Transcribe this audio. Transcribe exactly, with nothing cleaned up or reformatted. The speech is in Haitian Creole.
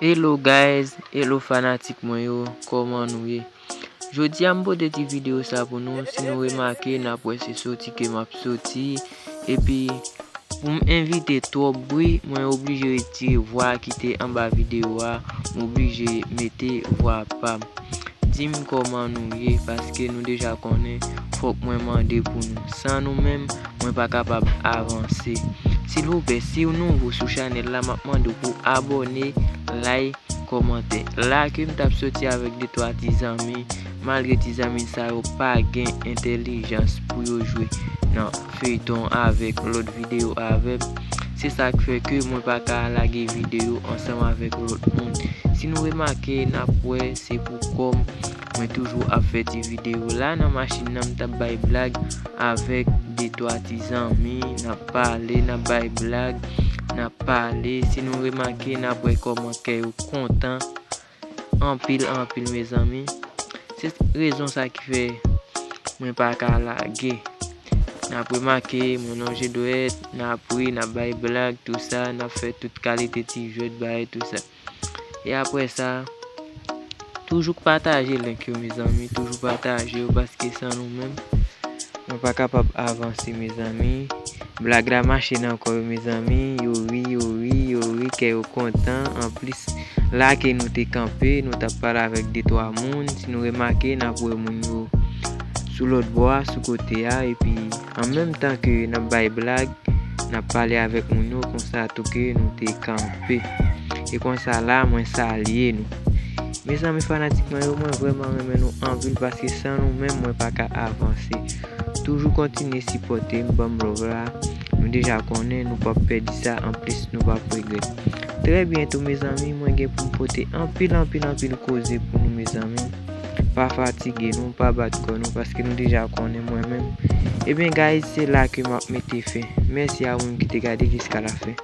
Hello guys, hello fanatik mwen yo, kòman nou ye? Jodi a m pote ti videyo sa pou nou, si nou remake n ap wè se soti ke m ap soti, epi pou m evite twòp bri, mwen oblije retire vwa ki te anba videyo a, m oblije mete vwa pa m. Di m kòman nou ye, paske nou deja konnen, fòk mwen mande pou nou. San nou menm, mwen pa kapab avanse. Silvouplè, si w nouvo sou chanèl la, m ap mande w pou abòne, like, kòmantè. La ke m t ap soti avèk de twa ti zanmi, malgre ti zanmi sa yo pa gen entèlijans pou yo jwe nan feyton avèk lòt videyo avè m. Se sa k fè ke mwen pa ka lage videyo ansanm avèk lòt moun. Si nou remake, n ap wè se pou kò m mwen toujou ap fè ti videyo. La nan machin nan, m t ap bay blag avèk de twa ti zanmi, n ap pale, n ap bay blag, n ap pale. Si nou remake, n ap wè kòman kè yo kontan anpil, anpil, mezanmi. Se rezon sa ki fè mwen pa ka lage. N ap remake, mwen lonje dwèt, n ap ri, n ap bay blag, tou sa, n ap fè tout kalite ti jwèt, bagay, tou sa. E apre sa, toujou pataje link yo, mezanmi, toujou pataje yo, paske san nou menm, mwen pa kapab avanse, mezanmi. Blag la mache nan kò yo, mezanmi. Yo ri, yo ri, yo ri, kè yo kontan. Anplis, la ke nou te kanpe, nou t ap pale avèk de twa moun. Si nou remake, n ap wè moun yo sou lòt bò a, sou kote a. Epi, an menm tan ke n ap bay blag, n ap pale avèk moun yo, konsa tou ke nou te kanpe. E konsa la, mwen salye nou. Mezanmi fanatik mwen yo, mwen vrèman renmen nou anpil paske san nou menm, mwen pa ka avanse. Toujou kontinye sipòte m, ban m love la. Nou deja konnen, nou p ap pèdi sa, anplis nou p ap regrèt. Trè byento, mezanmi, mwen gen pou m pote anpil, anpil, anpil koze pou nou, mezanmi. Pa fatige nou, pa bat kò nou, paske nou deja konnen mwen menm. Ebyen, guys, se la ke m ap mete fen. Mèsi a ou menm ki te gade jiska la fen.